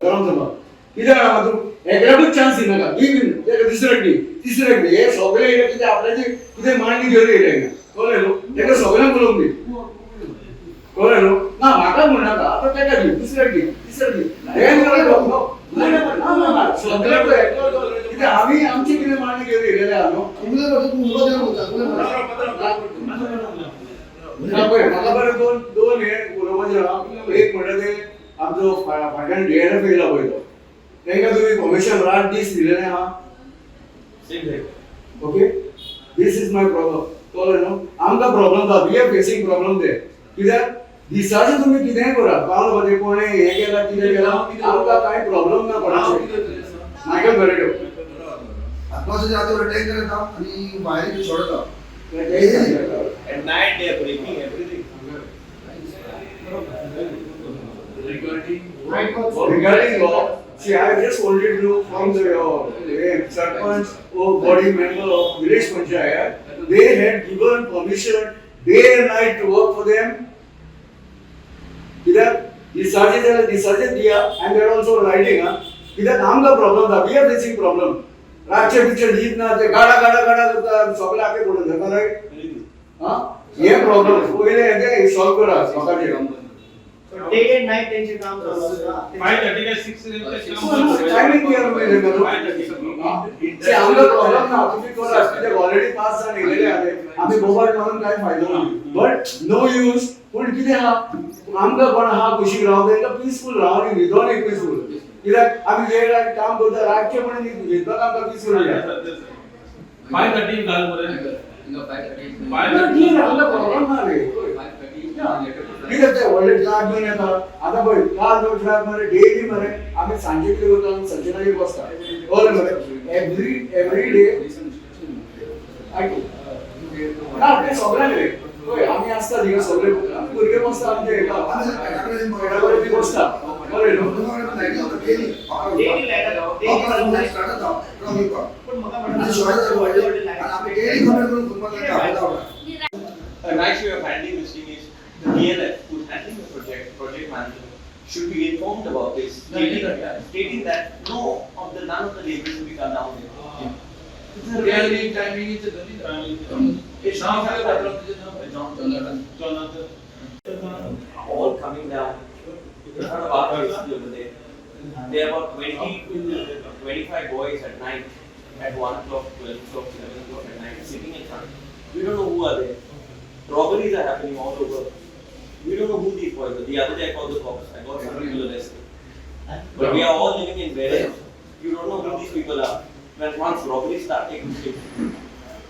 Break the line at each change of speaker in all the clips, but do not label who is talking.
ग्रामसभा कितें जाणा तूं एकल्याकूच चान्स दिनाका, ताका दुसऱ्याक दी, तिसऱ्याक दी. हे सगळे येयले कितें आपल्याची कितें मांडणी घेवन येयले हिंगा, कळ्ळें न्हू? ताका सगळ्यांक उलोवंक दी, कळ्ळें न्हू? ना म्हाका म्हणनाका आतां, ताका दी, दुसऱ्याक दी, तिसऱ्याक दी. हें ना ना ना, सगळ्यांक कितें आमी आमची कितें मांडणी घेवन येयलेले आहा न्हू. ना पळय, म्हाका बरें दोन दोन हे उलोवपाचें आहा. एक म्हणटा ते आमचो फाटल्यान डीएलएफ येयला पळय तो, तांकां तुमी कमिशन रात दीस दिलेलें आहा. Okay, this is my problem, कळ्ळें न्हू? आमकां प्रॉब्लम जाता, we are facing problem ते. कित्याक दिसाचें तुमी कितेंय करात, पावल कोणें हें केलां, कितें केलां, आमकां कांय प्रॉब्लम ना कोणाचें. मायकल बरेडो.
आत्माचे राती टँकर येता आणि बाहेर सोडता.
At night they are breaking everything.
Regarding law, see, I just wanted to know from the sarpanch or body member of village panchayat, they had given permission day and night to work for them. कित्याक दिसाचे जाल्यार दिसाचे दिया, and there also lighting. हा, कित्याक आमकां problem जाता, we are facing problem. रातचे पिक्चर दीत ना, ते गाडा गाडा गाडा करता, सगळे आखे पडून जाता, रायट? हा, हे प्रॉब्लम पयले हें सॉल्व करा लोकांचे.
डे अँड नाईट त्यांचे काम चालू असतं.
5:30 काय 6?
टायमिंग दिया तुमी तेंका. ते आमकां प्रॉब्लम ना, तुमी करात. कित्याक ऑलरेडी पास जावन येयलेले आहा, आमी बोबाट मारून कांय फायदो ना, बट नो यूज. पूण कितें आहा, आमकां कोण आहा कुशीक राव, तांकां पिसफूल राव न्ही, न्हिदोन एक पिसफूल. कित्याक आमी वेळ काम करता, रातचे पण न्हिदपाक आमकां पिसफूल जाय.
5:30 घाल मरे.
आमकां प्रॉब्लम ना रे. कित्याक ते व्हडले ट्रक घेवन येता. आतां पळय, काल जो ट्रक मरे डेली मरे, आमी सांजे कितें करता, आमी सचिनागेर बसता, कळ्ळें मरे? एवरी एवरी डे आयकू ना, ते सगळ्यांक रे. पळय, आमी आसता थिंगा सगळे भुरगे बसता, आमचे हेका खेळा कडेन बी बसता, कळ्ळें न्हू?
Daily light. पण म्हाका म्हणटा व्हडले व्हडले light.
A nice way of handling this thing is the DLF who's handling the project, project manager, should be informed about this, stating that no of the none of the laborers will be come down there. It's a really
timing.
It should be all coming down in front of our place over there. There are about 20 to 25 boys at night, at 1 o'clock, 12 o'clock, 11 o'clock at night, sitting in front. We don't know who are there. Robberies are happening all over. We don't know who these boys are. The other day I called the cops. I got some people arrested. But we are all living in Berem. You don't know who these people are. When once robberies start taking place,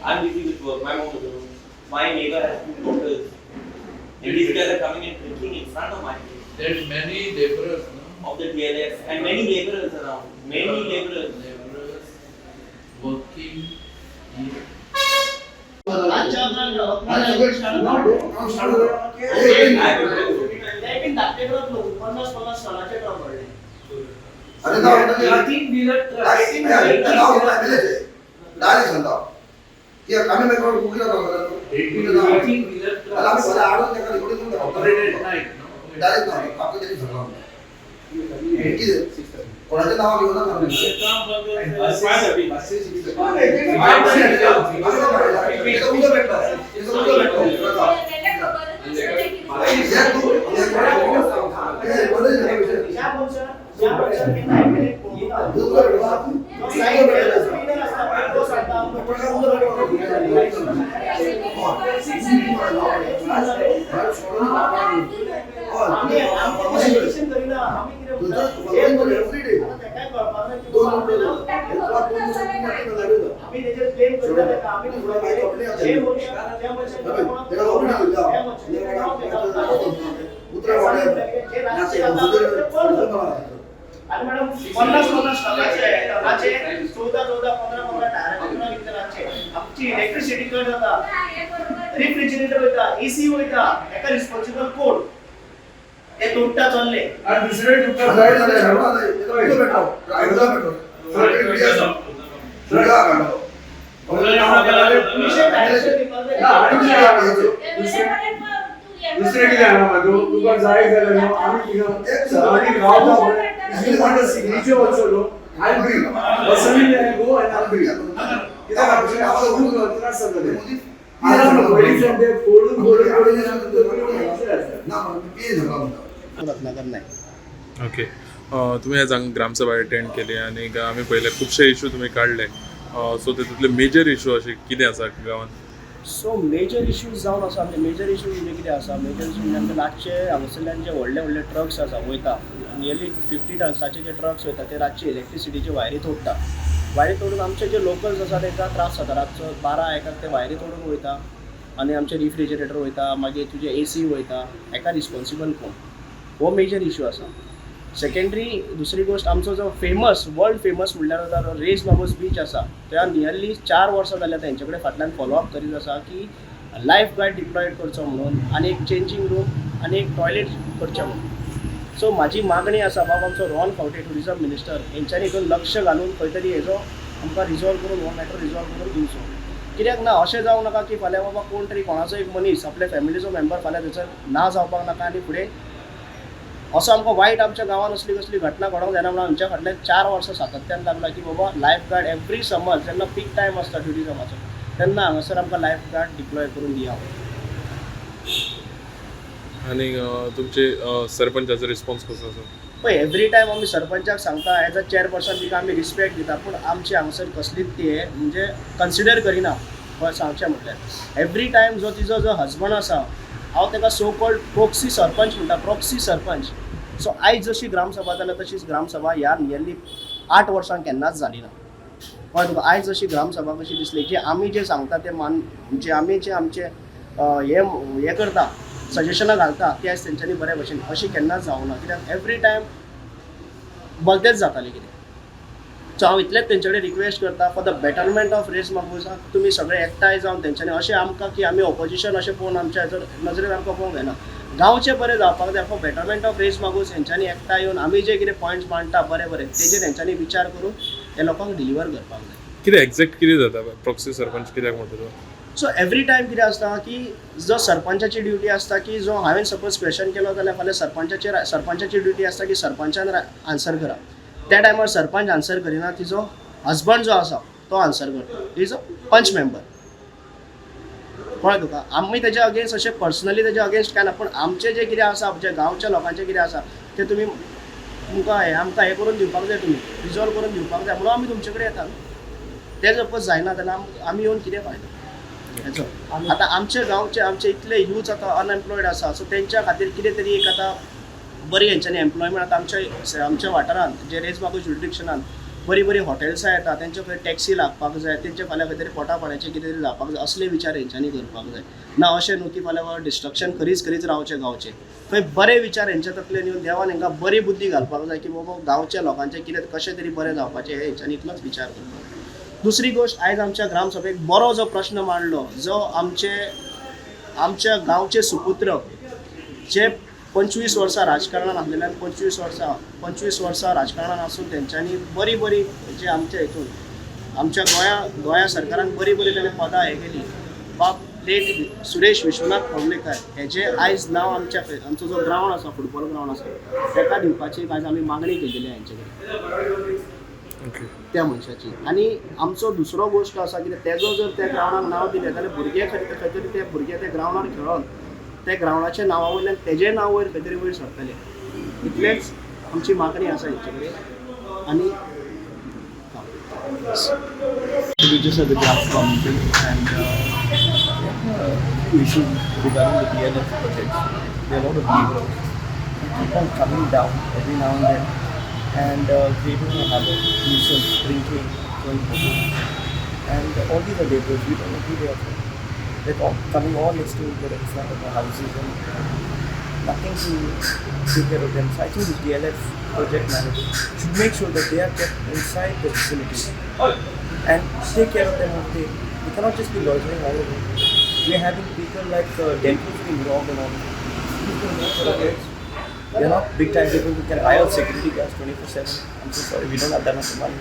I'm busy with work. My mom is alone. My neighbor has two daughters. And these guys are coming and drinking in front of my place
There's many laborers, no?
of the DLF and many laborers around. Many laborers.
Laborers working here.
रातच्या 11 लायटीन धाकटे truck न्हू, 50 50 टनाचे truck व्हडले.
18 wheeler truck.
Direct सांगता, आमी
18 wheeler trucks.
Operate at night, no?
Direct ना तरी सांगला, कितें कोणाच्या नांवा घेवना.
5:30.
उदक भेटलो, उदक भेटलो.
ज्या मनशान केन्ना एमएलए पळोवंक ना, तो सायड क्लिनर आसता पळय, तो सांगता आमकां. आमी आमकां एजुकेशन करिना, आमी कितें म्हणटा, जे आतां तेकाय कळपाक जाय की बाबा आमी तेजेर ब्लेम करता तेका. आमी जे मनशान ज्या मनशान कोणाक पळोवंक ना, त्या मनशाचें नांव घेता. जे रातचे जाता ते बंद करता. आणि मॅडम, 50 50 टनाचे टनाचे, 14 14 15 15 टायराचे ट्रक कितें रातचे. आमची इलेक्ट्रिसिटी कट जाता, रिफ्रिजरेटर वयता, एसी वयता. हेका रिस्पॉन्सिबल कोण? ते तोडटा चल्ले.
आनी दुसरे तुमकां जाय जाल्यार
पुलिशेक डायरेक्शन दिवपाक जाय.
ना, आनी दुसरें
तू
दुसरें कितें जाणा म्हाजो तुका जाय जाल्यार न्हू आमी थिंगा सरावंडींग रावता पळय, if you want a signature also न्हू, I bring personally, I go and I bring. कित्याक आमचे खूब त्रास जाता ते. आतां पयलींच्यान ते फोडून फोडून फोडून आसता.
ना पे झाला म्हणटा.
रत्नाकर नायक.
ओके, तुमी आज हांगा ग्रामसभा अटेंड केली आनी आमी पळयले खुबशे इशू तुमी काडले, सो तितूंतले मेजर इशू अशे कितें आसा गांवांत?
सो मेजर इश्यूज जावन आसा आमचे, मेजर इश्यूज म्हणजे कितें आसा, मेजर इश्यूज म्हणजे आमचे रातचे हांगासरल्यान जे व्हडले व्हडले ट्रक्स आसा वयता, नियरली 50 टन्साचे जे ट्रक्स वयता ते रातचे इलेक्ट्रिसिटीचे वायरी तोडटा. वायरी तोडून आमचे जे लोकल्स आसा तांकां त्रास जाता. रातचो 12-1 ते वायरी तोडून वयता आनी आमचे रिफ्रिजरेटर वयता, मागीर तुजे एसी वयता. हेका रिस्पोन्सिबल कोण? हो मेजर इश्यू आसा. सेकेंडरी दुसरी गोश्ट, आमचो जो फेमस वर्ल्ड फेमस म्हणल्यार जाता रेज मागूस बीच आसा, त्या नियरली 4 वर्सां जाल्या तेंचे कडेन फाटल्यान फॉलोअप करीत आसा की लायफ गार्ड डिप्लॉयड करचो म्हणून आनी एक चेंजींग रूम आनी एक टॉयलेट करचें म्हणून. सो म्हाजी मागणी आसा बाब आमचो रोहन खंवटे ट्युरिजम मिनिस्टर हेंच्यांनी हितून लक्ष घालून खंय तरी हेजो आमकां रिजॉल्व करून हो मॅटर रिजॉल्व करून दिवचो. कित्याक ना अशें जावं नाका की फाल्यां बाबा कोण तरी कोणाचो एक मनीस आपल्या फॅमिलीचो मेंबर फाल्यां थंयसर ना जावपाक नाका आनी फुडें असो आमकां वायट आमच्या गांवांत असली कसली घटना घडोवंक जायना म्हणून आमच्या फाटल्यान 4 वर्सां सातत्यान लागला की बाबा लायफ गार्ड एवरी समर जेन्ना पीक टायम आसता ट्युरिजमाचो तेन्ना हांगासर आमकां लायफ गार्ड डिप्लॉय करून दिया.
आनी तुमचे सरपंचाचो रिस्पॉन्स कसो आसा?
पळय एवरी टायम आमी सरपंचाक सांगता, एज अ चेअरपर्सन तिका आमी रिस्पेक्ट दिता, पूण आमची हांगासर कसलीच ती म्हणजे कन्सिडर करिना. सांगचें म्हटल्यार एवरी टायम जो तिजो जो हजबंड आसा, हांव ताका सो कॉल्ड प्रोक्सी सरपंच म्हणटा, प्रोक्सी सरपंच. सो आयज जशी ग्रामसभा जाल्या तशीच ग्रामसभा ह्या नियरली 8 वर्सांक केन्नाच जाली ना. कळ्ळें तुका? आयज जशी ग्रामसभा कशी दिसली की आमी जें सांगता तें मान म्हणजे आमी जे आमचे हे हे करता, सजेशनां घालता ती आयज तेंच्यांनी बरे भशेन अशी केन्नाच जावंक ना. कित्याक एवरी टायम भलतेंच जातालें कितें. सो हांव इतलेंच तेंचे कडेन रिक्वेस्ट करता for the betterment of Reis मागूसाक तुमी सगळे एकठांय जावन तेंच्यांनी अशें आमकां की आमी ऑपोजिशन अशें पळोवन आमच्या हेजो नजरेन आमकां पळोवंक जायना. गांवचें बरें जावपाक जाय for betterment of race Magos हेंच्यांनी एकठांय येवन आमी जे कितें पॉयंट्स मांडटा बरे बरे तेजेर हेंच्यांनी विचार करून हे लोकांक डिलिवर करपाक जाय.
कितें एग्जॅक्ट कितें जाता प्रॉक्सी सरपंच कित्याक म्हणटा तो?
सो एवरी टायम कितें आसता की जो सरपंचाची ड्युटी आसता की जो हांवें सपोज क्वेश्चन केलो जाल्यार फाल्यां सरपंचाचेर सरपंचाची ड्युटी आसता की सरपंचान आन्सर करप. त्या टायमार सरपंच आन्सर करिना, तिजो हजबंड जो आसा तो आन्सर करता, is a punch member. कळ्ळें तुका? आमी तेज्या अगेन्स्ट अशें पर्सनली तेज्या अगेन्स्ट काय ना, पूण आमचें जें कितें आसा, आमच्या गांवच्या लोकांचें कितें आसा तें तुमी तुमकां हें आमकां हें करून दिवपाक जाय, तुमी रिजॉल्व करून दिवपाक जाय म्हणून आमी तुमचे कडेन येता. तें सपोज जायना जाल्यार आमी येवन कितें फायदो हेचो? आतां आमचे गांवचे आमचे इतले यूथ आतां अनएम्प्लॉयड आसा, सो तेंच्या खातीर कितें तरी एक आतां बरी हेंच्यांनी एम्प्लॉयमेंट आतां आमच्या आमच्या वाठारांत जे रेस मागूस जुरिडिक्शनान बरीं बरीं हॉटेल्सां येता तेंच्या खंय टॅक्सी लागपाक जाय, तेंच्या फाल्यां खंय तरी पोटा पाण्याचें कितें तरी जावपाक जाय, असले विचार हेंच्यांनी करपाक जाय. ना अशें न्हू की फाल्यां डिस्ट्रक्शन करीच करीच रावचें गांवचें. खंय बरे विचार हेंच्या तकलेन येवन देवान हेंकां बरी बुद्धी घालपाक जाय की बाबा गांवच्या लोकांचें कितें कशें तरी बरें जावपाचें हें हेंच्यांनी इतलोच विचार करपाक जाय. दुसरी गोश्ट, आयज आमच्या ग्रामसभेक बरो जो प्रश्न मांडलो, जो आमचे आमच्या गांवचे सुपुत्र जे 25 वर्सां राजकारणान आसलेल्यान 25 वर्सां राजकारणान आसून तेंच्यांनी बरी बरी जे आमच्या हितून आमच्या गोंया सरकारान बरी बरी तेणें पदां हें केली. बाब लेट सुरेश विश्वनाथ खवलेकर हेजें आयज नांव आमच्या आमचो जो ग्रावंड आसा, फुटबॉल ग्रावंड आसा, तेका दिवपाची आयज आमी मागणी केलेली हेंचे कडेन त्या मनशाची. आनी आमचो दुसरो गोश्ट आसा कितें तेजो जर त्या ग्रावंडाक नांव दिलें जाल्यार भुरगे खंय तरी ते भुरगे त्या ग्रावंडार खेळोन त्या ग्रावंडाच्या नांवा वयल्यान तेजें नांव वयर खंय तरी वयर सरतलें. इतलेंच आमची मागणी आसा हेंचे कडेन. आनी
We just had the Gram meeting and issue regarding the DLF projects. There are a lot of laborers who keep on coming down every now and then and creating a havoc, nuisance, drinking, throwing bottles. And all these are laborers, we don't know who they are from. They're all coming all next to the in front of our houses and nothing to take care of them. So I think the DLF project manager should make sure that they are kept inside the facility and take care of them over there. We cannot just be loitering all over. We are having people like dentists being robbed and all. Please don't work for our kids. We are not big time people who can hire security guards 24/7. I'm so sorry, we don't have that much money.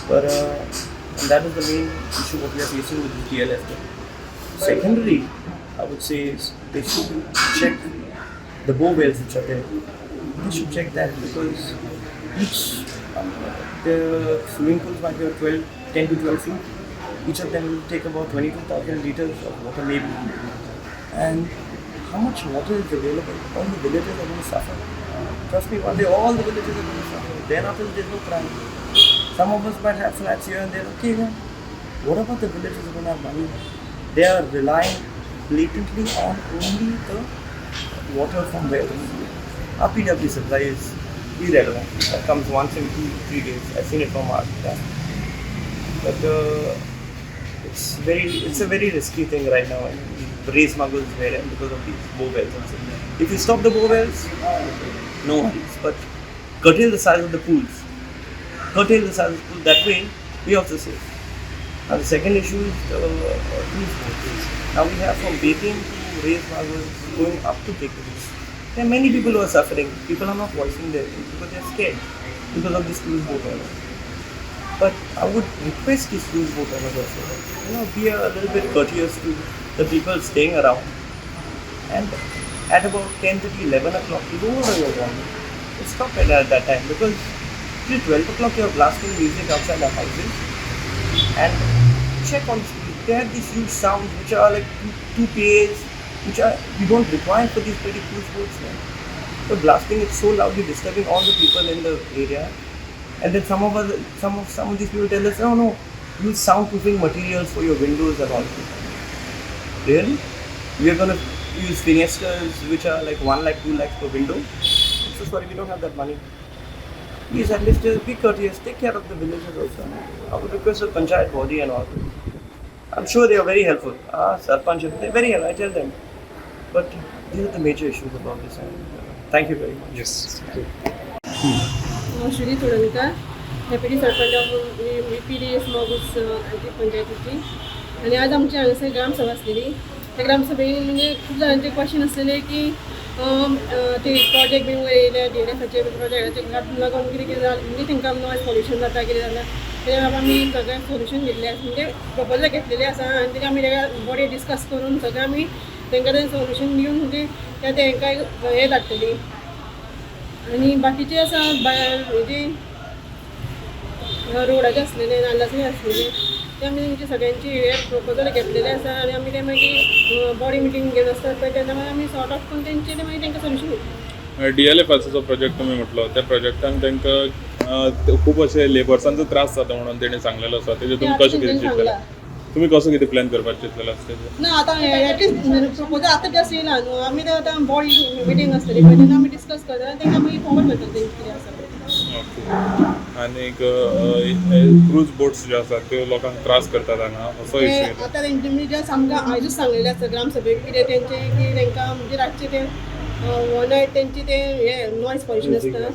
But and that is the main issue what we are facing with this DLF thing. Secondary, I would say is They should check the bore wells which are there. They should check that because each the swimming pools might be 12, 10 to 12 feet. Each of them will take about 22,000 liters of water maybe. And how much water is available? All the villages are going to suffer. Trust me, one day all the villages are going to suffer. Then after there's no crime. Some of us might have flats here and there. Okay, then what about the villagers who don't have money? They are relying blatantly on only the water from wells. Our PW supply is irrelevant. That comes once in 2-3 days. I've seen it from our yeah. But it's a very risky thing right now. And raise muggles there and because of these bore wells and stuff. If you stop the bore wells, no worries. But curtail the size of the pools. Curtail the size of the pool. That way, we also save. Now the second issue is the cruise boats. Now we have from bathing to race muggles going up to picnics. There are many people who are suffering. People are not voicing their things because they are scared because of this cruise boat owner. But I would request these cruise boat owners also, you know, be a little bit courteous to the people staying around. And at about 10:30, 11 o'clock, lower your volume. Stop it at that time because till 12 o'clock you are blasting music outside our houses. And check on speed. They have these huge sounds which are like two PAs, which are you don't require for these pretty cruise boats. Man. So blasting it so loudly, disturbing all the people in the area. And then some of these people tell us, oh no, use soundproofing materials for your windows and all. Really? We are gonna use finesters which are like 1 lakh, 2 lakhs per window. I'm so sorry, we don't have that money. Please at least be courteous, take care of the villagers also. I would request the panchayat body and all. I'm sure they are very helpful. Sarpanch, they're very helpful, I tell them. But these are the major issues about this. And thank you very much.
Yes.
Shri Chodankar, deputy sarpanch of V P Reis Magos पंचायतीची. आनी आज आमची हांगासर ग्रामसभा आसलेली. त्या ग्रामसभेन म्हणजे खूब जाणांचे question आसलेले की ते प्रोजेक्ट बीन वयर येयले डी एन एफाचे प्रोजेक्टाचे लागून कितें कितें जालें, म्हणजे तांकां नॉयज पोल्युशन जाता कितें जालें तेजेर आमी सगळें सोल्युशन घेतलें आसा, म्हणजे प्रपोजल घेतलेलें आसा आनी तेजें आमी ताका बॉडी डिस्कस करून सगळें आमी तांकां तें सोल्युशन दिवन म्हणजे तें तांकां हें धाडटली. आनी बाकीचे आसा हेजे रोडाचे आसलेले नाल्लाचे आसलेले ते आमी तेंचे सगळ्यांची हे प्रपोजल घेतलेले आसा आनी आमी ते मागीर बॉडी मिटींग घेवन आसता पळय तेन्ना मागीर आमी सॉर्ट आउट करून तेंचे ते मागीर तांकां सोल्युशन दिता.
डी एल एफाचो जो प्रोजेक्ट तुमी म्हटलो त्या प्रोजेक्टान तांकां खूब अशे लेबर्सांचो त्रास जाता म्हणून तेणी सांगलेलो आसा. तेजेर तुमी कशें कितें चिंतलेलें? तुमी कसो कितें प्लॅन करपाक चिंतलेलो आसा तेजेर?
ना आतां एटलीस्ट प्रपोजल आतां जस्ट येयला न्हू, आमी ते आतां बॉडी मिटींग आसतली पळय तेन्ना आमी डिस्कस करता आनी तांकां मागीर फॉरवर्ड करतले तेंचें कितें आसा पळय.
ओके. आनीक क्रूज बोट्स ज्यो आसात त्यो लोकांक त्रास करतात हांगा असो इशू येता.
आतां तेंचे जस्ट आमकां आयजूच सांगलेलें आसा ग्रामसभेक कितें तेंचें की तांकां म्हणजे रातचें तें वन नायट तेंचें तें हें नॉयज पोल्युशन आसता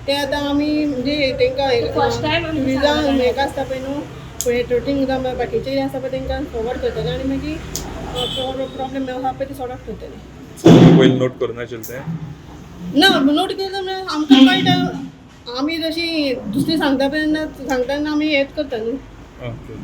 तें आतां आमी म्हणजे तांकां टुरिजम हेका आसता पळय न्हू पेट्रोलिंग जावं बाकीचें कितें आसा पळय तांकां फॉरवर्ड करतले आनी मागीर प्रॉब्लेम आसा पळय ते सॉर्ट आवट करतले.
पयलीं नोट करूं नाशिल्लें तें?
ना नोट केलें म्हळ्यार आमकां कळटा, आमी जशी दुसरी सांगता पळय तेन्ना सांगता तेन्ना आमी हेच करता न्हू.
ओके.